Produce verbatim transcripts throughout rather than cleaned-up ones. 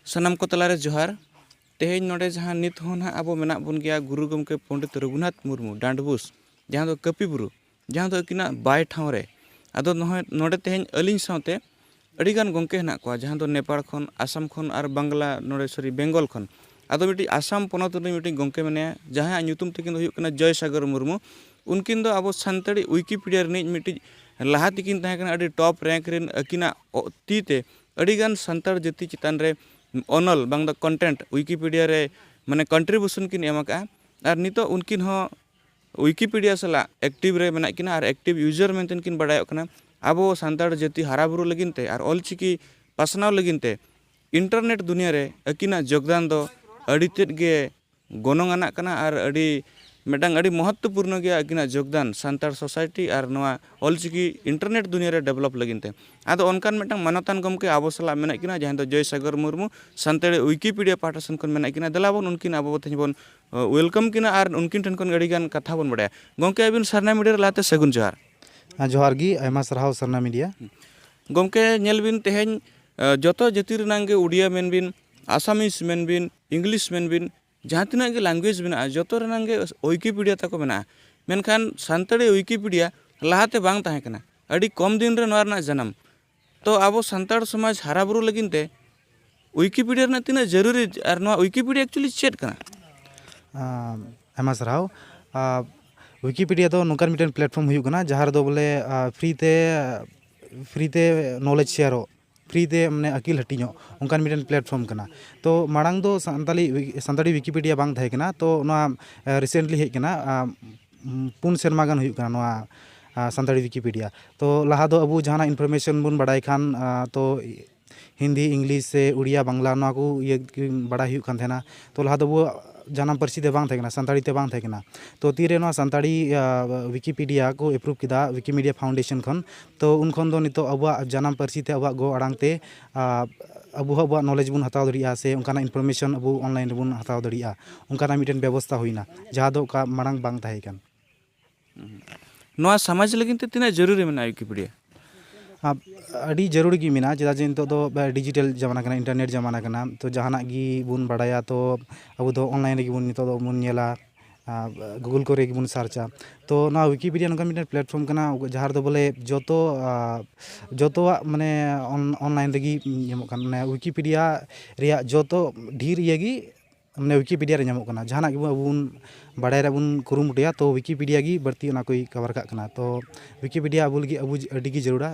ᱥᱟᱱᱟᱢ ᱠᱚ ᱛᱟᱞᱟᱨᱮ ᱡᱚᱦᱟᱨ᱾ ᱛᱮᱦᱮᱧ ᱱᱚᱰᱮ ᱡᱟᱦᱟᱸ ᱱᱤᱛ ᱦᱚᱸ ᱱᱟᱦᱟᱜ ᱟᱵᱚ ᱢᱮᱱᱟᱜ ᱵᱚᱱ ᱜᱮᱭᱟ, ᱜᱩᱨᱩ ᱜᱚᱢᱠᱮ ᱯᱚᱱᱰᱤᱛ ᱨᱚᱜᱷᱩᱱᱟᱛᱷ ᱢᱩᱨᱢᱩ ᱰᱟᱸᱰᱵᱩᱥ, ᱡᱟᱦᱟᱸ ᱫᱚ ᱠᱟᱹᱯᱤ ᱵᱩᱨᱩ, ᱡᱟᱦᱟᱸ ᱫᱚ ᱟᱹᱠᱤᱱᱟᱜ ᱵᱟᱭ ᱴᱷᱟᱶ ᱨᱮ᱾ ᱟᱫᱚ ᱱᱚᱦᱚᱭ-, ᱱᱚᱰᱮ ᱛᱮᱦᱮᱧ ᱟᱹᱞᱤᱧ ᱥᱟᱶᱛᱮ ᱟᱹᱰᱤᱜᱟᱱ ᱜᱚᱢᱠᱮ ᱦᱮᱱᱟᱜ ᱠᱚᱣᱟ, ᱡᱟᱦᱟᱸ ᱫᱚ ᱱᱮᱯᱟᱲ ᱠᱷᱚᱱ, ᱟᱥᱟᱢ ᱠᱷᱚᱱ ᱟᱨ ᱵᱟᱝᱞᱟ, ᱱᱚᱰᱮ, ᱥᱚᱨᱤ, ᱵᱮᱝᱜᱚᱞ ᱠᱷᱚᱱ᱾ ᱟᱫᱚ ᱢᱤᱫᱴᱤᱡ ᱟᱥᱟᱢ ᱯᱚᱱᱚᱛ ᱨᱤᱱᱤᱡ ᱢᱤᱫᱴᱤᱡ ᱜᱚᱢᱠᱮ ᱢᱮᱱᱟᱭᱟ, ᱡᱟᱦᱟᱸᱭᱟᱜ ᱧᱩᱛᱩᱢ ᱛᱟᱹᱠᱤᱱ ᱫᱚ ᱦᱩᱭᱩᱜ ᱠᱟᱱᱟ ᱡᱚᱭ ᱥᱟᱜᱚᱨ ᱢᱩᱨᱢᱩ᱾ ᱩᱱᱠᱤᱱ ᱫᱚ ᱟᱵᱚ ᱥᱟᱱᱛᱟᱲᱤ ᱣᱤᱠᱤᱯᱤᱰᱤᱭᱟ ᱨᱤᱱᱤᱡ ᱢᱤᱫᱴᱤᱡ ᱞᱟᱦᱟ ᱛᱮᱠᱤᱱ ᱛᱟᱦᱮᱸ ᱠᱟᱱᱟ ᱟᱹᱰᱤ ᱴᱚᱯ ᱨᱮᱝᱠ ᱨᱮᱱ᱾ ᱟᱹᱠᱤᱱᱟᱜ ᱚ-, ᱛᱤ ᱛᱮ ᱟᱹᱰᱤᱜᱟᱱ ᱥᱟᱱᱛᱟᱲ ᱡᱟᱹᱛᱤ ᱪᱮᱛᱟᱱ ᱨᱮ ᱚᱱᱚᱞ ᱵᱟᱝ ᱫᱚ ᱠᱚᱱᱴᱮᱱᱴ ᱣᱤᱠᱤᱯᱤᱰᱤᱭᱟ ᱨᱮ, ᱢᱟᱱᱮ, ᱠᱚᱱᱴᱨᱤᱵᱤᱭᱩᱥᱚᱱ ᱠᱤᱱ ᱮᱢ ᱟᱠᱟᱫᱼᱟ᱾ ᱟᱨ ᱱᱤᱛᱚᱜ ᱩᱱᱠᱤᱱ ᱦᱚᱸ ᱣᱤᱠᱤᱯᱤᱰᱤᱭᱟ ᱥᱟᱞᱟᱜ ᱮᱠᱴᱤᱵᱷ ᱨᱮ ᱢᱮᱱᱟᱜ ᱠᱤᱱᱟ ᱟᱨ ᱮᱠᱴᱤᱵᱷ ᱭᱩᱡᱟᱨ ᱢᱮᱱᱛᱮ ᱠᱤᱱ ᱵᱟᱰᱟᱭᱚᱜ ᱠᱟᱱᱟ᱾ ᱟᱵᱚ ᱥᱟᱱᱛᱟᱲ ᱡᱟᱹᱛᱤ ᱦᱟᱨᱟ ᱵᱩᱨᱩ ᱞᱟᱹᱜᱤᱫ ᱛᱮ ᱟᱨ ᱚᱞᱪᱤᱠᱤ ᱯᱟᱥᱱᱟᱣ ᱞᱟᱹᱜᱤᱫ ᱛᱮ ᱤᱱᱴᱟᱨᱱᱮᱴ ᱫᱩᱱᱤᱭᱟᱹ ᱨᱮ ᱟᱹᱠᱤᱱᱟᱜ ᱡᱳᱜᱽᱫᱟᱱ ᱫᱚ ᱟᱹᱰᱤ ᱛᱮᱫ ᱜᱮ ᱜᱚᱱᱚᱝ ᱟᱱᱟᱜ ᱠᱟᱱᱟ ᱟᱨ ᱟᱹᱰᱤ, ᱢᱤᱫᱴᱟᱝ ᱟᱹᱰᱤ ᱢᱚᱦᱚᱛᱛᱚᱯᱩᱨᱱᱚ ᱜᱮᱭᱟ ᱟᱹᱠᱤᱱᱟᱜ ᱡᱳᱜᱽᱫᱟᱱ ᱥᱟᱱᱛᱟᱲ ᱥᱳᱥᱟᱭᱴᱤ ᱟᱨ ᱱᱚᱣᱟ ᱚᱞᱪᱤᱠᱤ ᱤᱱᱴᱟᱨᱱᱮᱴ ᱫᱩᱱᱤᱭᱟᱹ ᱨᱮ ᱰᱮᱵᱷᱞᱚᱯ ᱞᱟᱹᱜᱤᱫ ᱛᱮ᱾ ᱟᱫᱚ ᱚᱱᱠᱟᱱ ᱢᱤᱫᱴᱟᱝ ᱢᱟᱱᱚᱛᱟᱱ ᱜᱚᱢᱠᱮ ᱟᱵᱚ ᱥᱟᱞᱟᱜ ᱢᱮᱱᱟᱜ ᱠᱤᱱᱟ, ᱡᱟᱦᱟᱸᱭ ᱫᱚ ᱡᱚᱭ ᱥᱟᱜᱚᱨ ᱢᱩᱨᱢᱩ, ᱥᱟᱱᱛᱟᱲᱤ ᱣᱤᱠᱤᱯᱤᱰᱤᱭᱟ ᱯᱟᱦᱴᱟ ᱥᱮᱱ ᱠᱷᱚᱱ ᱢᱮᱱᱟᱜ ᱠᱤᱱᱟ᱾ ᱫᱮᱞᱟ ᱵᱚᱱ ᱩᱱᱠᱤᱱ ᱟᱵᱚ ᱛᱮᱦᱮᱧ ᱵᱚᱱ, ᱟᱸ, ᱣᱮᱞᱠᱟᱢ ᱠᱤᱱᱟ ᱟᱨ ᱩᱱᱠᱤᱱ ᱴᱷᱮᱱ ᱠᱷᱚᱱ ᱜᱮ ᱟᱹᱰᱤᱜᱟᱱ ᱠᱟᱛᱷᱟ ᱵᱚᱱ ᱵᱟᱲᱟᱭᱟ᱾ ᱜᱚᱢᱠᱮ, ᱟᱹᱵᱤᱱ ᱥᱟᱨᱱᱟ ᱢᱤᱰᱤᱭᱟ ᱨᱮ ᱞᱟᱦᱟᱛᱮ ᱥᱟᱹᱜᱩᱱ ᱡᱚᱦᱟᱨ᱾ ᱦᱮᱸ, ᱡᱚᱦᱟᱨ ᱜᱮ, ᱟᱭᱢᱟ ᱥᱟᱨᱦᱟᱣ ᱥᱟᱨᱱᱟ ᱢᱤᱰᱤᱭᱟ᱾ ᱜᱚᱢᱠᱮ, ᱧᱮᱞ ᱵᱤᱱ ᱛᱮᱦᱮᱧ, ᱟᱸ, ᱡᱚᱛᱚ ᱡᱟᱹᱛᱤ ᱨᱮᱱᱟᱜ ᱜᱮ ᱩᱰᱤᱭᱟ ᱢᱮᱱ ᱵᱤᱱ, ᱟᱥᱟᱢᱤᱥ ᱢᱮᱱ ᱵᱤᱱ, ᱤᱝᱞᱤᱥ ᱢᱮᱱ ᱵᱤᱱ, ᱡᱟᱦᱟᱸ ᱛᱤᱱᱟᱹᱜ ᱜᱮ ᱞᱮᱝᱜᱩᱭᱮᱡᱽ ᱢᱮᱱᱟᱜᱼᱟ, ᱡᱚᱛᱚ ᱨᱮᱱᱟᱜ ᱜᱮ ᱣᱤᱠᱤᱯᱤᱰᱤᱭᱟ ᱛᱟᱠᱚ ᱢᱮᱱᱟᱜᱼᱟ᱾ ᱢᱮᱱᱠᱷᱟᱱ ᱥᱟᱱᱛᱟᱲᱤ ᱣᱤᱠᱤᱯᱤᱰᱤᱭᱟ ᱞᱟᱦᱟᱛᱮ ᱵᱟᱝ ᱛᱟᱦᱮᱸ ᱠᱟᱱᱟ, ᱟᱹᱰᱤ ᱠᱚᱢ ᱫᱤᱱ ᱨᱮ ᱱᱚᱣᱟ ᱨᱮᱱᱟᱜ ᱡᱟᱱᱟᱢ᱾ ᱛᱚ ᱟᱵᱚ ᱥᱟᱱᱛᱟᱲ ᱥᱚᱢᱟᱡᱽ ᱦᱟᱨᱟ ᱵᱩᱨᱩ ᱞᱟᱹᱜᱤᱫ ᱛᱮ ᱣᱤᱠᱤᱯᱤᱰᱤᱭᱟ ᱨᱮᱱᱟᱜ ᱛᱤᱱᱟᱹᱜ ᱡᱟᱹᱨᱩᱨᱤ ᱟᱨ ᱱᱚᱣᱟ ᱣᱤᱠᱤᱯᱤᱰᱤᱭᱟ actually ᱪᱮᱫ ᱠᱟᱱᱟ? ᱟᱢ, ᱟᱭᱢᱟ ᱥᱟᱨᱦᱟᱣ᱾ ᱟ, ᱣᱤᱠᱤᱯᱤᱰᱤᱭᱟ ᱫᱚ ᱱᱚᱝᱠᱟᱱ ᱢᱤᱫᱴᱮᱱ platform ᱦᱩᱭᱩᱜ ᱠᱟᱱᱟ, ᱡᱟᱦᱟᱸ ᱨᱮᱫᱚ ᱵᱚᱞᱮ, ᱟ, free ᱛᱮ, free ᱛᱮ knowledge ᱥᱮᱭᱟᱨᱚᱜ, free ᱛᱮ, ᱢᱟᱱᱮ, ᱟᱹᱠᱤᱞ ᱦᱟᱹᱴᱤᱧᱚᱜ, ᱚᱱᱠᱟᱱ ᱢᱤᱫᱴᱮᱱ platform ᱠᱟᱱᱟ᱾ ᱛᱚ ᱢᱟᱲᱟᱝ ᱫᱚ ᱥᱟᱱᱛᱟᱲᱤ ᱣᱤ-, ᱥᱟᱱᱛᱟᱲᱤ ᱣᱤᱠᱤᱯᱤᱰᱤᱭᱟ ᱵᱟᱝ ᱛᱟᱦᱮᱸ ᱠᱟᱱᱟ᱾ ᱛᱚ ᱱᱚᱣᱟ, ᱟ, recently ᱦᱮᱡ ᱠᱟᱱᱟ, ᱟ, ᱯᱩᱱ ᱥᱮᱨᱢᱟ ᱜᱟᱱ ᱦᱩᱭᱩᱜ ᱠᱟᱱᱟ ᱱᱚᱣᱟ, ᱟ, ᱥᱟᱱᱛᱟᱲᱤ ᱣᱤᱠᱤᱯᱤᱰᱤᱭᱟ᱾ ᱛᱚ ᱞᱟᱦᱟ ᱫᱚ ᱟᱵᱚ ᱡᱟᱦᱟᱱᱟᱜ information ᱵᱚᱱ ᱵᱟᱲᱟᱭ ᱠᱷᱟᱱ, ᱟ, ᱛᱚ ᱦᱤᱱᱫᱤ, ᱤᱝᱞᱤᱥ ᱥᱮ ᱩᱲᱤᱭᱟ, ᱵᱟᱝᱞᱟ, ᱱᱚᱣᱟ ᱠᱚ ᱤᱭᱟᱹ ᱜᱮ ᱵᱟᱲᱟᱭ ᱦᱩᱭᱩᱜ ᱠᱟᱱ ᱛᱟᱦᱮᱱᱟ᱾ ᱛᱚ ᱞᱟᱦᱟ ᱫᱚ ᱟᱵᱚᱣᱟᱜ ᱡᱟᱱᱟᱢ ᱯᱟᱹᱨᱥᱤ ᱛᱮ ᱵᱟᱝ ᱛᱟᱦᱮᱸ ᱠᱟᱱᱟ, ᱥᱟᱱᱛᱟᱲᱤ ᱛᱮ ᱵᱟᱝ ᱛᱟᱦᱮᱸ ᱠᱟᱱᱟ᱾ ᱛᱚ ᱛᱤᱨᱮ ᱱᱚᱣᱟ ᱥᱟᱱᱛᱟᱲᱤ, ᱟ, ᱣᱤᱠᱤᱯᱤᱰᱤᱭᱟ ᱠᱚ approve ᱠᱮᱫᱟ Wikimedia Foundation ᱠᱷᱚᱱ, ᱛᱚ ᱩᱱ ᱠᱷᱚᱱ ᱫᱚ ᱱᱤᱛᱚᱜ ᱟᱵᱚᱣᱟᱜ ᱡᱟᱱᱟᱢ ᱯᱟᱹᱨᱥᱤ ᱛᱮ, ᱟᱵᱚᱣᱟᱜ ᱜᱚ ᱟᱲᱟᱝ ᱛᱮ, ᱟ, ᱟᱵᱚ ᱦᱚᱸ ᱟᱵᱚᱣᱟᱜ knowledge ᱵᱚᱱ ᱦᱟᱛᱟᱣ ᱫᱟᱲᱮᱭᱟᱜᱼᱟ ᱥᱮ ᱚᱱᱠᱟᱱᱟᱜ information ᱟᱵᱚ online ᱨᱮᱵᱚᱱ ᱦᱟᱛᱟᱣ ᱫᱟᱲᱮᱭᱟᱜᱼᱟ, ᱚᱱᱠᱟᱱᱟᱜ ᱢᱤᱫᱴᱮᱱ ᱵᱮᱵᱚᱥᱛᱷᱟ ᱦᱩᱭᱱᱟ, ᱡᱟᱦᱟᱸ ᱫᱚ ᱚᱠᱟ ᱢᱟᱲᱟᱝ ᱵᱟᱝ ᱛᱟᱦᱮᱸ ᱠᱟᱱ᱾ ᱱᱚᱣᱟ ᱥᱚᱢᱟᱡᱽ ᱞᱟᱹᱜᱤᱫ ᱛᱮ ᱛᱤᱱᱟᱹᱜ ᱡᱟᱹᱨᱩᱨᱤ ᱢᱮᱱᱟᱜᱼᱟ ᱣᱤᱠᱤᱯᱤᱰᱤᱭᱟ? ᱟᱹᱰᱤ ᱡᱟᱹᱨᱩᱲ ᱜᱮ ᱢᱮᱱᱟᱜᱼᱟ, ᱪᱮᱫᱟᱜ ᱡᱮ ᱱᱤᱛᱚᱜ ᱫᱚ ᱰᱤᱡᱤᱴᱮᱞ ᱡᱟᱢᱟᱱᱟ ᱠᱟᱱᱟ, ᱤᱱᱴᱟᱨᱱᱮᱴ ᱡᱟᱢᱟᱱᱟ ᱠᱟᱱᱟ᱾ ᱛᱚ ᱡᱟᱦᱟᱱᱟᱜ ᱜᱮ ᱵᱚᱱ ᱵᱟᱲᱟᱭᱟ, ᱛᱚ ᱟᱵᱚ ᱫᱚ ᱚᱱᱞᱟᱭᱤᱱ ᱨᱮᱜᱮ ᱵᱚᱱ, ᱱᱤᱛᱚᱜ ᱫᱚ ᱵᱚᱱ ᱧᱮᱞᱟ, ᱜᱩᱜᱩᱞ ᱠᱚᱨᱮ ᱜᱮᱵᱚᱱ ᱥᱟᱨᱪᱟ᱾ ᱛᱚ ᱱᱚᱣᱟ ᱣᱤᱠᱤᱯᱤᱰᱤᱭᱟ ᱱᱚᱝᱠᱟᱱ ᱢᱤᱫᱴᱮᱱ ᱯᱞᱟᱴᱯᱷᱚᱨᱢ ᱠᱟᱱᱟ, ᱡᱟᱦᱟᱸ ᱨᱮᱫᱚ ᱵᱚᱞᱮ ᱡᱚᱛᱚ, ᱡᱚᱛᱚᱣᱟᱜ ᱢᱟᱱᱮ ᱚᱱ-, ᱚᱱᱞᱟᱭᱤᱱ ᱨᱮᱜᱮ ᱧᱟᱢᱚᱜ ᱠᱟᱱᱟ᱾ ᱢᱟᱱᱮ ᱣᱤᱠᱤᱯᱤᱰᱤᱭᱟ ᱨᱮᱭᱟᱜ ᱡᱚᱛᱚ ᱰᱷᱮᱨ ᱤᱭᱟᱹ ᱜᱮ ᱢᱟᱱᱮ ᱣᱤᱠᱤᱯᱤᱰᱤᱭᱟ ᱨᱮ ᱧᱟᱢᱚᱜ ᱠᱟᱱᱟ᱾ ᱡᱟᱦᱟᱱᱟᱜ ᱜᱮᱵᱚᱱ ᱟᱵᱚ ᱵᱚᱱ ᱵᱟᱲᱟᱭ ᱨᱮᱭᱟᱜ ᱵᱚᱱ ᱠᱩᱨᱩᱢᱩᱴᱩᱭᱟ, ᱛᱚ ᱣᱤᱠᱤᱯᱤᱰᱤᱭᱟ ᱜᱮ ᱵᱟᱹᱲᱛᱤ ᱚᱱᱟ ᱠᱚᱭ ᱠᱟᱵᱷᱟᱨ ᱠᱟᱜ ᱠᱟᱱᱟ᱾ ᱛᱚ ᱣᱤᱠᱤᱯᱤᱰᱤᱭᱟ ᱟᱵᱚ ᱞᱟᱹᱜᱤᱫ ᱟᱵᱚ ᱟᱹᱰᱤ ᱜᱮ ᱡᱟᱹᱨᱩᱲᱟ᱾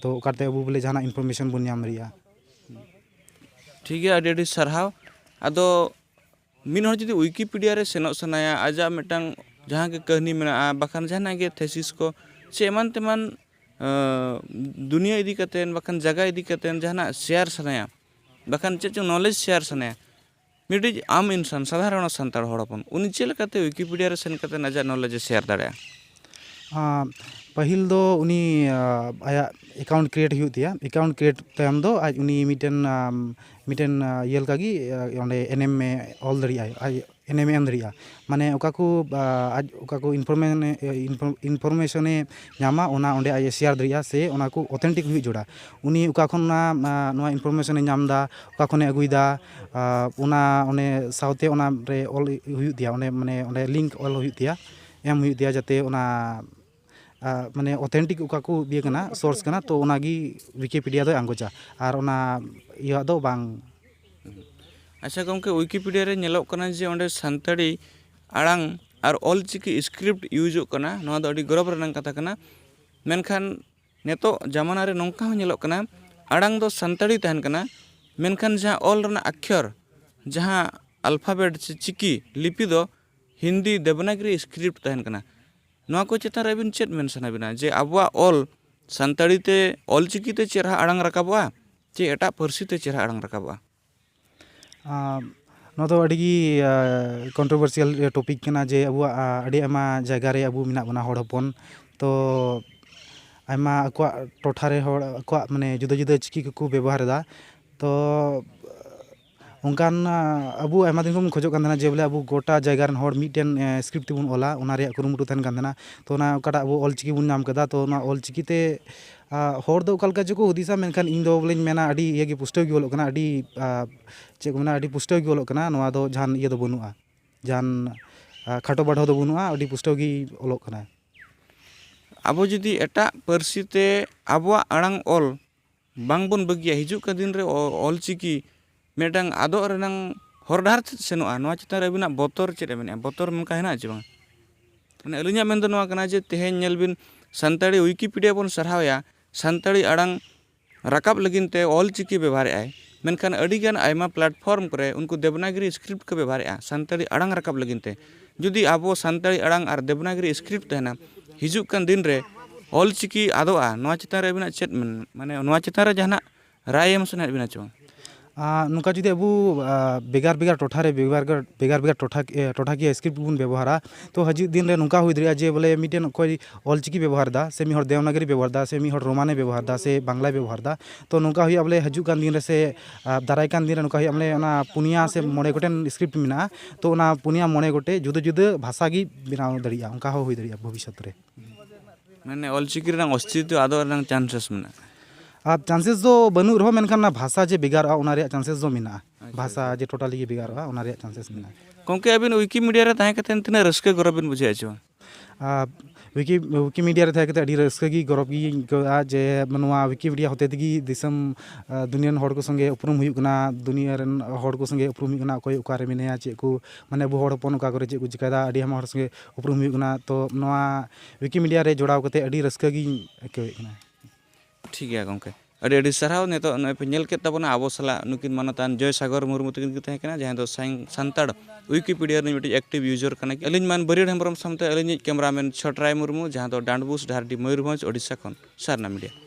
ᱛᱚ ᱚᱠᱟᱛᱮ ᱟᱵᱚ ᱵᱚᱞᱮ ᱡᱟᱦᱟᱱᱟᱜ ᱤᱱᱯᱷᱚᱨᱢᱮᱥᱚᱱ ᱵᱚᱱ ᱧᱟᱢ ᱫᱟᱲᱮᱭᱟᱜᱼᱟ᱾ ᱴᱷᱤᱠ ᱜᱮᱭᱟ, ᱟᱹᱰᱤ ᱟᱹᱰᱤ ᱥᱟᱨᱦᱟᱣ᱾ ᱟᱫᱚ ᱢᱤᱫ ᱦᱚᱲ ᱡᱩᱫᱤ ᱣᱤᱠᱤᱯᱤᱰᱤᱭᱟ ᱨᱮ ᱥᱮᱱᱚᱜ ᱥᱟᱱᱟᱭᱟ, ᱟᱡᱟᱜ ᱢᱤᱫᱴᱟᱝ ᱡᱟᱦᱟᱸ ᱜᱮ ᱠᱟᱹᱦᱱᱤ ᱢᱮᱱᱟᱜᱼᱟ, ᱵᱟᱠᱷᱟᱱ ᱡᱟᱦᱟᱱᱟᱜ ᱜᱮ ᱛᱷᱮᱥᱤᱥ ᱠᱚ ᱥᱮ ᱮᱢᱟᱱ ᱛᱮᱢᱟᱱ, ᱟᱸ, ᱫᱩᱱᱤᱭᱟᱹ ᱤᱫᱤ ᱠᱟᱛᱮᱫ, ᱵᱟᱠᱷᱟᱱ ᱡᱟᱭᱜᱟ ᱤᱫᱤ ᱠᱟᱛᱮᱫ ᱡᱟᱦᱟᱱᱟᱜ ᱥᱮᱭᱟᱨ ᱥᱟᱱᱟᱭᱟ, ᱵᱟᱠᱷᱟᱱ ᱪᱮᱫ ᱪᱚᱝ ᱱᱚᱞᱮᱡᱽ ᱥᱮᱭᱟᱨ ᱥᱟᱱᱟᱭᱟ, ᱢᱤᱫᱴᱤᱡ ᱟᱢ ᱤᱱᱥᱟᱱ, ᱥᱟᱫᱷᱟᱨᱚᱱ ᱥᱟᱱᱛᱟᱲ ᱦᱚᱲ ᱦᱚᱯᱚᱱ, ᱩᱱᱤ ᱪᱮᱫ ᱞᱮᱠᱟᱛᱮ ᱣᱤᱠᱤᱯᱤᱰᱤᱭᱟ ᱨᱮ ᱥᱮᱱ ᱠᱟᱛᱮᱫ ᱟᱡᱟᱜ ᱱᱚᱞᱮᱡᱽ ᱮ ᱥᱮᱭᱟᱨ ᱫᱟᱲᱮᱭᱟᱜᱼᱟ? ᱟᱸ, ᱯᱟᱹᱦᱤᱞ ᱫᱚ ᱩᱱᱤ, ᱟᱸ, ᱟᱭᱟᱜ ᱮᱠᱟᱣᱩᱱᱴ ᱠᱨᱤᱭᱮᱴ ᱦᱩᱭᱩᱜ ᱛᱟᱭᱟ᱾ ᱮᱠᱟᱣᱩᱱᱴ ᱠᱨᱤᱭᱮᱴ ᱛᱟᱭᱚᱢ ᱫᱚ ᱟᱡ ᱩᱱᱤ ᱢᱤᱫᱴᱮᱱ, ᱟᱢ, ᱢᱤᱫᱴᱮᱱ, ᱟᱸ, ᱤᱭᱟᱹ ᱞᱮᱠᱟᱜᱮ, ᱟᱸ, ᱚᱸᱰᱮ ᱮᱱᱮᱢ ᱮ ᱚᱞ ᱫᱟᱲᱮᱭᱟᱜᱼᱟ, ᱟᱡ ᱮᱱᱮᱢ ᱮ ᱮᱢ ᱫᱟᱲᱮᱭᱟᱜᱼᱟ᱾ ᱢᱟᱱᱮ ᱚᱠᱟ ᱠᱚ, ᱟᱸ, ᱟᱡ ᱚᱠᱟ ᱠᱚ ᱤᱱᱯᱷᱚᱨᱢᱮ-, ᱤᱱᱯᱷᱚᱨ-, ᱤᱱᱯᱷᱚᱨᱢᱮᱥᱚᱱ ᱮ ᱧᱟᱢᱟ, ᱚᱱᱟ ᱚᱸᱰᱮ ᱟᱡ ᱮ ᱥᱮᱭᱟᱨ ᱫᱟᱲᱮᱭᱟᱜᱼᱟ, ᱥᱮ ᱚᱱᱟ ᱠᱚ ᱚᱛᱷᱮᱱᱴᱤᱠ ᱦᱩᱭᱩᱜ ᱡᱚᱲᱟ᱾ ᱩᱱᱤ ᱚᱠᱟ ᱠᱷᱚᱱ ᱚᱱᱟ, ᱟᱸ, ᱱᱚᱣᱟ ᱤᱱᱯᱷᱚᱨᱢᱮᱥᱚᱱ ᱮ ᱧᱟᱢ ᱮᱫᱟ, ᱚᱠᱟ ᱠᱷᱚᱱ ᱮ ᱟᱹᱜᱩᱭᱮᱫᱟ, ᱟᱸ, ᱚᱱᱟ ᱚᱱᱮ ᱥᱟᱶᱛᱮ ᱚᱱᱟ ᱨᱮ ᱚᱞ ᱦᱩᱭᱩᱜ ᱛᱟᱭᱟ, ᱚᱸᱰᱮ ᱢᱟᱱᱮ ᱚᱸᱰᱮ ᱞᱤᱝᱠ ᱚᱞ ᱦᱩᱭᱩᱜ ᱛᱟᱭᱟ, ᱮᱢ ᱦᱩᱭᱩᱜ ᱛᱟᱭᱟ, ᱡᱟᱛᱮ ᱚᱱᱟ ᱟᱨ ᱢᱟᱱᱮ ᱚᱛᱷᱮᱱᱴᱤᱠ ᱚᱠᱟ ᱠᱚ ᱤᱭᱟᱹ ᱠᱟᱱᱟ, ᱥᱳᱨᱥ ᱠᱟᱱᱟ, ᱛᱚ ᱚᱱᱟᱜᱮ ᱣᱤᱠᱤᱯᱤᱰᱤᱭᱟ ᱫᱚᱭ ᱟᱸᱜᱚᱪᱟ, ᱟᱨ ᱚᱱᱟ ᱤᱭᱟᱹᱣᱟᱜ ᱫᱚ ᱵᱟᱝ᱾ ᱟᱪᱪᱷᱟ ᱜᱚᱢᱠᱮ, ᱣᱤᱠᱤᱯᱤᱰᱤᱭᱟ ᱨᱮ ᱧᱮᱞᱚᱜ ᱠᱟᱱᱟ ᱡᱮ ᱚᱸᱰᱮ ᱥᱟᱱᱛᱟᱲᱤ ᱟᱲᱟᱝ ᱟᱨ ᱚᱞᱪᱤᱠᱤ ᱥᱠᱨᱤᱯᱴ ᱤᱭᱩᱡᱚᱜ ᱠᱟᱱᱟ᱾ ᱱᱚᱣᱟ ᱫᱚ ᱟᱹᱰᱤ ᱜᱚᱨᱚᱵᱽ ᱨᱮᱱᱟᱜ ᱠᱟᱛᱷᱟ ᱠᱟᱱᱟ᱾ ᱢᱮᱱᱠᱷᱟᱱ ᱱᱤᱛᱚᱜ ᱡᱟᱢᱟᱱᱟ ᱨᱮ ᱱᱚᱝᱠᱟ ᱦᱚᱸ ᱧᱮᱞᱚᱜ ᱠᱟᱱᱟ, ᱟᱲᱟᱝ ᱫᱚ ᱥᱟᱱᱛᱟᱲᱤ ᱛᱟᱦᱮᱱ ᱠᱟᱱᱟ, ᱢᱮᱱᱠᱷᱟᱱ ᱡᱟᱦᱟᱸ ᱚᱞ ᱨᱮᱱᱟᱜ ᱟᱠᱷᱚᱨ, ᱡᱟᱦᱟᱸ ᱟᱞᱯᱷᱟᱵᱮᱴ ᱥᱮ ᱪᱤᱠᱤ ᱞᱤᱯᱤ ᱫᱚ ᱦᱤᱱᱫᱤ ᱫᱮᱵᱽᱱᱟᱜᱽᱨᱤ ᱥᱠᱨᱤᱯᱴ ᱛᱟᱦᱮᱱ ᱠᱟᱱᱟ᱾ ᱱᱚᱣᱟ ᱠᱚ ᱪᱮᱛᱟᱱ ᱨᱮ ᱟᱹᱵᱤᱱ ᱪᱮᱫ ᱢᱮᱱ ᱥᱟᱱᱟ ᱵᱤᱱᱟ ᱡᱮ ᱟᱵᱚᱣᱟᱜ ᱚᱞ ᱥᱟᱱᱛᱟᱲᱤ ᱛᱮ, ᱚᱞᱪᱤᱠᱤ ᱛᱮ ᱪᱮᱦᱨᱟ ᱟᱲᱟᱝ ᱨᱟᱠᱟᱵᱚᱜᱼᱟ ᱪᱮ ᱮᱴᱟᱜ ᱯᱟᱹᱨᱥᱤ ᱛᱮ ᱪᱮᱦᱨᱟ ᱟᱲᱟᱝ ᱨᱟᱠᱟᱵᱚᱜᱼᱟ? ᱟᱸ, ᱱᱚᱣᱟ ᱫᱚ ᱟᱹᱰᱤ ᱜᱮ, ᱟᱸ, ᱠᱚᱱᱴᱨᱳᱵᱷᱟᱨᱥᱤᱭᱟᱞ ᱴᱚᱯᱤᱠ ᱠᱟᱱᱟ ᱡᱮ ᱟᱵᱚᱣᱟᱜ, ᱟᱸ, ᱟᱹᱰᱤ ᱟᱭᱢᱟ ᱡᱟᱭᱜᱟ ᱨᱮ ᱟᱵᱚ ᱢᱮᱱᱟᱜ ᱵᱚᱱᱟ ᱦᱚᱲ ᱦᱚᱯᱚᱱ, ᱛᱚ ᱟᱭᱢᱟ ᱟᱠᱚᱣᱟᱜ ᱴᱚᱴᱷᱟ ᱨᱮ ᱦᱚᱲ ᱟᱠᱚᱣᱟᱜ ᱢᱟᱱᱮ ᱡᱩᱫᱟᱹ ᱡᱩᱫᱟᱹ ᱪᱤᱠᱤ ᱠᱚᱠᱚ ᱵᱮᱵᱚᱦᱟᱨ ᱮᱫᱟ᱾ ᱛᱚ ᱚᱱᱠᱟᱱ, ᱟᱸ, ᱟᱵᱚ ᱟᱭᱢᱟ ᱫᱤᱱ ᱠᱷᱚᱱ ᱵᱚᱱ ᱠᱷᱚᱡᱚᱜ ᱠᱟᱱ ᱛᱟᱦᱮᱱᱟ ᱡᱮ ᱵᱚᱞᱮ ᱟᱵᱚ ᱜᱚᱴᱟ ᱡᱟᱭᱜᱟ ᱨᱮᱱ ᱦᱚᱲ ᱢᱤᱫᱴᱮᱱ, ᱮᱸ, ᱥᱠᱨᱤᱯᱴ ᱛᱮᱵᱚᱱ ᱚᱞᱟ, ᱚᱱᱟ ᱨᱮᱭᱟᱜ ᱠᱩᱨᱩᱢᱩᱴᱩ ᱛᱟᱦᱮᱱ ᱠᱟᱱ ᱛᱟᱦᱮᱱᱟ᱾ ᱛᱚ ᱚᱱᱟ ᱚᱠᱟᱴᱟᱜ ᱟᱵᱚ ᱚᱞ ᱪᱤᱠᱤ ᱵᱚᱱ ᱧᱟᱢ ᱠᱟᱫᱟ, ᱛᱚ ᱚᱱᱟ ᱚᱞ ᱪᱤᱠᱤ ᱛᱮ ᱟᱨ ᱦᱚᱲ ᱫᱚ ᱚᱠᱟ ᱞᱮᱠᱟ ᱪᱚᱠᱚ ᱦᱩᱫᱤᱥᱟ, ᱢᱮᱱᱠᱷᱟᱱ ᱤᱧ ᱫᱚ ᱵᱚᱞᱮᱧ ᱢᱮᱱᱟ ᱟᱹᱰᱤ ᱤᱭᱟᱹ ᱜᱮ ᱯᱩᱥᱴᱟᱹᱣ ᱜᱮ ᱚᱞᱚᱜ ᱠᱟᱱᱟ, ᱟᱹᱰᱤ ᱟᱨ, ᱪᱮᱫ ᱠᱚ ᱢᱮᱱᱟ, ᱟᱹᱰᱤ ᱯᱩᱥᱴᱟᱹᱣ ᱜᱮ ᱚᱞᱚᱜ ᱠᱟᱱᱟ᱾ ᱱᱚᱣᱟ ᱫᱚ ᱡᱟᱦᱟᱱ ᱤᱭᱟᱹ ᱫᱚ ᱵᱟᱹᱱᱩᱜᱼᱟ, ᱡᱟᱦᱟᱱ ᱟᱨ, ᱠᱷᱟᱴᱚ ᱵᱟᱰᱷᱚ ᱫᱚ ᱵᱟᱹᱱᱩᱜᱼᱟ, ᱟᱹᱰᱤ ᱯᱩᱥᱴᱟᱹᱣ ᱜᱮ ᱚᱞᱚᱜ ᱠᱟᱱᱟ᱾ ᱟᱵᱚ ᱡᱩᱫᱤ ᱮᱴᱟᱜ ᱯᱟᱹᱨᱥᱤ ᱛᱮ ᱟᱵᱚᱣᱟᱜ ᱟᱲᱟᱝ ᱚᱞ ᱵᱟᱝ ᱵᱚᱱ ᱵᱟᱹᱜᱤᱭᱟ, ᱦᱤᱡᱩᱜ ᱠᱟᱱ ᱫᱤᱱ ᱨᱮ ᱚ-, ᱚᱞᱪᱤᱠᱤ ᱢᱤᱫᱴᱟᱝ ᱟᱫᱚᱜ ᱨᱮᱱᱟᱝ ᱦᱚᱨ ᱰᱟᱦᱟᱨ ᱪᱮᱫ ᱥᱮᱱᱚᱜᱼᱟ, ᱱᱚᱣᱟ ᱪᱮᱛᱟᱱ ᱨᱮ ᱟᱹᱵᱤᱱᱟᱜ ᱵᱚᱛᱚᱨ ᱪᱮᱫ ᱮ ᱢᱮᱱᱮᱜᱼᱟ? ᱵᱚᱛᱚᱨ ᱱᱚᱝᱠᱟ ᱦᱮᱱᱟᱜᱼᱟ ᱪᱮ ᱵᱟᱝ? ᱢᱟᱱᱮ, ᱟᱹᱞᱤᱧᱟᱜ ᱢᱮᱱ ᱫᱚ ᱱᱚᱣᱟ ᱠᱟᱱᱟ ᱡᱮ ᱛᱮᱦᱮᱧ ᱧᱮᱞ ᱵᱤᱱ, ᱥᱟᱱᱛᱟᱲᱤ ᱣᱤᱠᱤᱯᱤᱰᱤᱭᱟ ᱵᱚᱱ ᱥᱟᱨᱦᱟᱣᱮᱜᱼᱟ, ᱥᱟᱱᱛᱟᱲᱤ ᱟᱲᱟᱝ ᱨᱟᱠᱟᱵ ᱞᱟᱹᱜᱤᱫ ᱛᱮ ᱚᱞᱪᱤᱠᱤ ᱵᱮᱵᱚᱦᱟᱨᱮᱜᱼᱟᱭ, ᱢᱮᱱᱠᱷᱟᱱ ᱟᱹᱰᱤᱜᱟᱱ ᱟᱭᱢᱟ platform ᱠᱚᱨᱮ ᱩᱱᱠᱩ ᱫᱮᱵᱽᱱᱟᱜᱽᱨᱤ script ᱠᱚ ᱵᱮᱵᱚᱦᱟᱨᱮᱜᱼᱟ ᱥᱟᱱᱛᱟᱲᱤ ᱟᱲᱟᱝ ᱨᱟᱠᱟᱵ ᱞᱟᱹᱜᱤᱫ ᱛᱮ᱾ ᱡᱩᱫᱤ ᱟᱵᱚ ᱥᱟᱱᱛᱟᱲᱤ ᱟᱲᱟᱝ ᱟᱨ ᱫᱮᱵᱽᱱᱟᱜᱽᱨᱤ script ᱛᱟᱦᱮᱱᱟ, ᱦᱤᱡᱩᱜ ᱠᱟᱱ ᱫᱤᱱ ᱨᱮ ᱚᱞᱪᱤᱠᱤ ᱟᱫᱚᱜᱼᱟ, ᱱᱚᱣᱟ ᱪᱮᱛᱟᱱ ᱨᱮ ᱟᱹᱵᱤᱱᱟᱜ ᱪᱮᱫ ᱢᱮᱱ-, ᱢᱟᱱᱮ, ᱱᱚᱣᱟ ᱪᱮᱛᱟᱱ ᱨᱮ ᱡᱟᱦᱟᱱᱟᱜ ᱨᱟᱭ ᱮᱢ ᱥᱟᱱᱟᱭᱮᱫ ᱵᱤᱱᱟ ᱪᱮ ᱵᱟᱝ? ᱟᱨ ᱱᱚᱝᱠᱟ ᱡᱩᱫᱤ ᱟᱵᱚ, ᱟᱨ, ᱵᱷᱮᱜᱟᱨ ᱵᱷᱮᱜᱟᱨ ᱴᱚᱴᱷᱟ ᱨᱮ ᱵᱷᱮᱜᱟᱨ ᱵᱷᱮᱜᱟᱨ, ᱵᱷᱮᱜᱟᱨ ᱵᱷᱮᱜᱟᱨ ᱴᱚᱴᱷᱟ, ᱮ, ᱴᱚᱴᱷᱟᱠᱤᱭᱟᱹ script ᱵᱚᱱ ᱵᱮᱵᱚᱦᱟᱨᱟ, ᱛᱚ ᱦᱤᱡᱩᱜ ᱫᱤᱱ ᱨᱮ ᱱᱚᱝᱠᱟ ᱦᱩᱭ ᱫᱟᱲᱮᱭᱟᱜᱼᱟ ᱡᱮ ᱵᱚᱞᱮ ᱢᱤᱫᱴᱮᱱ ᱚᱠᱚᱭ ᱚᱞᱪᱤᱠᱤ ᱵᱮᱵᱚᱦᱟᱨ ᱮᱫᱟ, ᱥᱮ ᱢᱤᱫ ᱦᱚᱲ ᱫᱮᱵᱽᱱᱟᱜᱽᱨᱤ ᱵᱮᱵᱚᱦᱟᱨ ᱮᱫᱟ, ᱥᱮ ᱢᱤᱫ ᱦᱚᱲ ᱨᱳᱢᱟᱱᱮ ᱵᱮᱵᱚᱦᱟᱨ ᱮᱫᱟ, ᱥᱮ ᱵᱟᱝᱞᱟᱭ ᱵᱮᱵᱚᱦᱟᱨ ᱮᱫᱟ, ᱛᱚ ᱱᱚᱝᱠᱟ ᱦᱩᱭᱩᱜᱼᱟ ᱵᱚᱞᱮ ᱦᱤᱡᱩᱜ ᱠᱟᱱ ᱫᱤᱱ ᱨᱮ ᱥᱮ, ᱟᱨ, ᱫᱟᱨᱟᱭ ᱠᱟᱱ ᱫᱤᱱ ᱨᱮ ᱱᱚᱝᱠᱟ ᱦᱩᱭᱩᱜᱼᱟ ᱵᱚᱞᱮ ᱚᱱᱟ ᱯᱩᱱᱭᱟ ᱥᱮ ᱢᱚᱬᱮ ᱜᱚᱴᱮᱱ script ᱢᱮᱱᱟᱜᱼᱟ, ᱛᱚ ᱚᱱᱟ ᱯᱩᱱᱭᱟ ᱢᱚᱬᱮ ᱜᱚᱴᱮᱡ ᱡᱩᱫᱟᱹ ᱡᱩᱫᱟᱹ ᱵᱷᱟᱥᱟ ᱜᱮ ᱵᱮᱱᱟᱣ ᱫᱟᱲᱮᱭᱟᱜᱼᱟ, ᱚᱱᱠᱟ ᱦᱚᱸ ᱦᱩᱭ ᱫᱟᱲᱮᱭᱟᱜᱼᱟ ᱵᱷᱚᱵᱤᱥᱥᱚᱛ ᱨᱮ᱾ ᱢᱟᱱᱮ, ᱚᱞᱪᱤᱠᱤ ᱨᱮᱱᱟᱜ ᱚᱥᱛᱤᱛᱛᱚ ᱟᱫᱚᱜ ᱨᱮᱱᱟᱜ chances ᱢᱮᱱᱟᱜᱼᱟ? ᱟᱨ chances ᱫᱚ ᱵᱟᱹᱱᱩᱜ ᱨᱮᱦᱚᱸ, ᱢᱮᱱᱠᱷᱟᱱ ᱚᱱᱟ ᱵᱷᱟᱥᱟ ᱡᱮ ᱵᱷᱮᱜᱟᱨᱚᱜᱼᱟ, ᱚᱱᱟ ᱨᱮᱭᱟᱜ chances ᱫᱚ ᱢᱮᱱᱟᱜᱼᱟ᱾ ᱟᱪᱪᱷᱟ, ᱵᱷᱟᱥᱟ ᱟᱪᱪᱷᱟ᱾ ᱡᱮ totally ᱜᱮ ᱵᱷᱮᱜᱟᱨᱚᱜᱼᱟ, ᱚᱱᱟ ᱨᱮᱭᱟᱜ chances ᱢᱮᱱᱟᱜᱼᱟ᱾ ᱜᱚᱢᱠᱮ, ᱟᱹᱵᱤᱱ ᱣᱤᱠᱤᱢᱤᱰᱤᱭᱟ ᱨᱮ ᱛᱟᱦᱮᱸ ᱠᱟᱛᱮ ᱛᱤᱱᱟᱹᱜ ᱨᱟᱹᱥᱠᱟᱹ ᱜᱚᱨᱚᱵᱽ ᱵᱤᱱ ᱵᱩᱡᱷᱟᱹᱣᱮᱫᱼᱟ ᱪᱮ ᱵᱟᱝ? ᱟᱨ ᱣᱤᱠᱤ-, ᱣᱤᱠᱤᱢᱤᱰᱤᱭᱟ ᱨᱮ ᱛᱟᱦᱮᱸ ᱠᱟᱛᱮ ᱟᱹᱰᱤ ᱨᱟᱹᱥᱠᱟᱹ ᱜᱮ ᱜᱚᱨᱚᱵᱽ ᱜᱤᱧ ᱟᱹᱭᱠᱟᱹᱣᱮᱫᱼᱟ ᱡᱮ ᱱᱚᱣᱟ ᱣᱤᱠᱤᱢᱤᱰᱤᱭᱟ ᱦᱚᱛᱮ ᱛᱮᱜᱮ ᱫᱤᱥᱚᱢ, ᱟᱨ, ᱫᱩᱱᱤᱭᱟᱹ ᱨᱮᱱ ᱦᱚᱲ ᱠᱚ ᱥᱚᱸᱜᱮ ᱩᱯᱨᱩᱢ ᱦᱩᱭᱩᱜ ᱠᱟᱱᱟ, ᱫᱩᱱᱤᱭᱟᱹ ᱨᱮᱱ ᱦᱚᱲ ᱠᱚ ᱥᱚᱸᱜᱮ ᱩᱯᱨᱩᱢ ᱦᱩᱭᱩᱜ ᱠᱟᱱᱟ, ᱚᱠᱚᱭ ᱚᱠᱟ ᱨᱮ ᱢᱮᱱᱟᱭᱟ, ᱪᱮᱫ ᱠᱚ, ᱢᱟᱱᱮ, ᱟᱵᱚ ᱦᱚᱲ ᱦᱚᱯᱚᱱ ᱚᱠᱟ ᱠᱚᱨᱮ ᱪᱮᱫ ᱠᱚ ᱪᱤᱠᱟᱹᱭᱮᱫᱟ, ᱟᱹᱰᱤ ᱟᱭᱢᱟ ᱦᱚᱲ ᱥᱚᱸᱜᱮ ᱩᱯᱨᱩᱢ ᱦᱩᱭᱩᱜ ᱠᱟᱱᱟ᱾ ᱛᱚ ᱱᱚᱣᱟ ᱣᱤᱠᱤᱢᱤᱰᱤᱭᱟ ᱨᱮ ᱡᱚᱲᱟᱣ ᱠᱟᱛᱮ ᱟᱹᱰᱤ ᱨᱟᱹᱥᱠᱟᱹ ᱜᱤᱧ ᱟᱹᱭᱠᱟᱹᱣᱮᱫ ᱠᱟᱱᱟ᱾ ᱴᱷᱤᱠ ᱜᱮᱭᱟ ᱜᱚᱢᱠᱮ, ᱟᱹᱰᱤ ᱟᱹᱰᱤ ᱥᱟᱨᱦᱟᱣ᱾ ᱱᱤᱛᱚᱜ ᱱᱚᱜᱼᱚᱭ ᱯᱮ ᱧᱮᱞ ᱠᱮᱫ ᱛᱟᱵᱚᱱᱟ ᱟᱵᱚ ᱥᱟᱞᱟᱜ ᱱᱩᱠᱤᱱ ᱢᱟᱱᱚᱛᱟᱱ ᱡᱚᱭ ᱥᱟᱜᱚᱨ ᱢᱩᱨᱢᱩ ᱛᱟᱹᱠᱤᱱ ᱠᱤᱱ ᱛᱟᱦᱮᱸ ᱠᱟᱱᱟ, ᱡᱟᱦᱟᱸᱭ ᱫᱚ ᱥᱟᱝ-, ᱥᱟᱱᱛᱟᱲ ᱣᱤᱠᱤᱯᱤᱰᱤᱭᱟ ᱨᱤᱱᱤᱡ ᱢᱤᱫᱴᱤᱡ active user ᱠᱟᱱᱟ᱾ ᱟᱹᱞᱤᱧ ᱢᱟᱱ ᱵᱟᱹᱨᱤᱭᱟᱹᱲ ᱦᱮᱢᱵᱨᱚᱢ ᱥᱟᱶᱛᱮ ᱟᱹᱞᱤᱧᱤᱡ cameraman ᱪᱷᱚᱴᱨᱟᱭ ᱢᱩᱨᱢᱩ, ᱡᱟᱦᱟᱸ ᱫᱚ ᱰᱟᱸᱰᱵᱩᱥ, ᱰᱟᱦᱟᱨᱰᱤ, ᱢᱚᱭᱩᱨᱵᱷᱚᱸᱡᱽ, ᱳᱰᱤᱥᱟ ᱠᱷᱚᱱ ᱥᱟᱨᱱᱟ ᱢᱤᱰᱤᱭᱟ᱾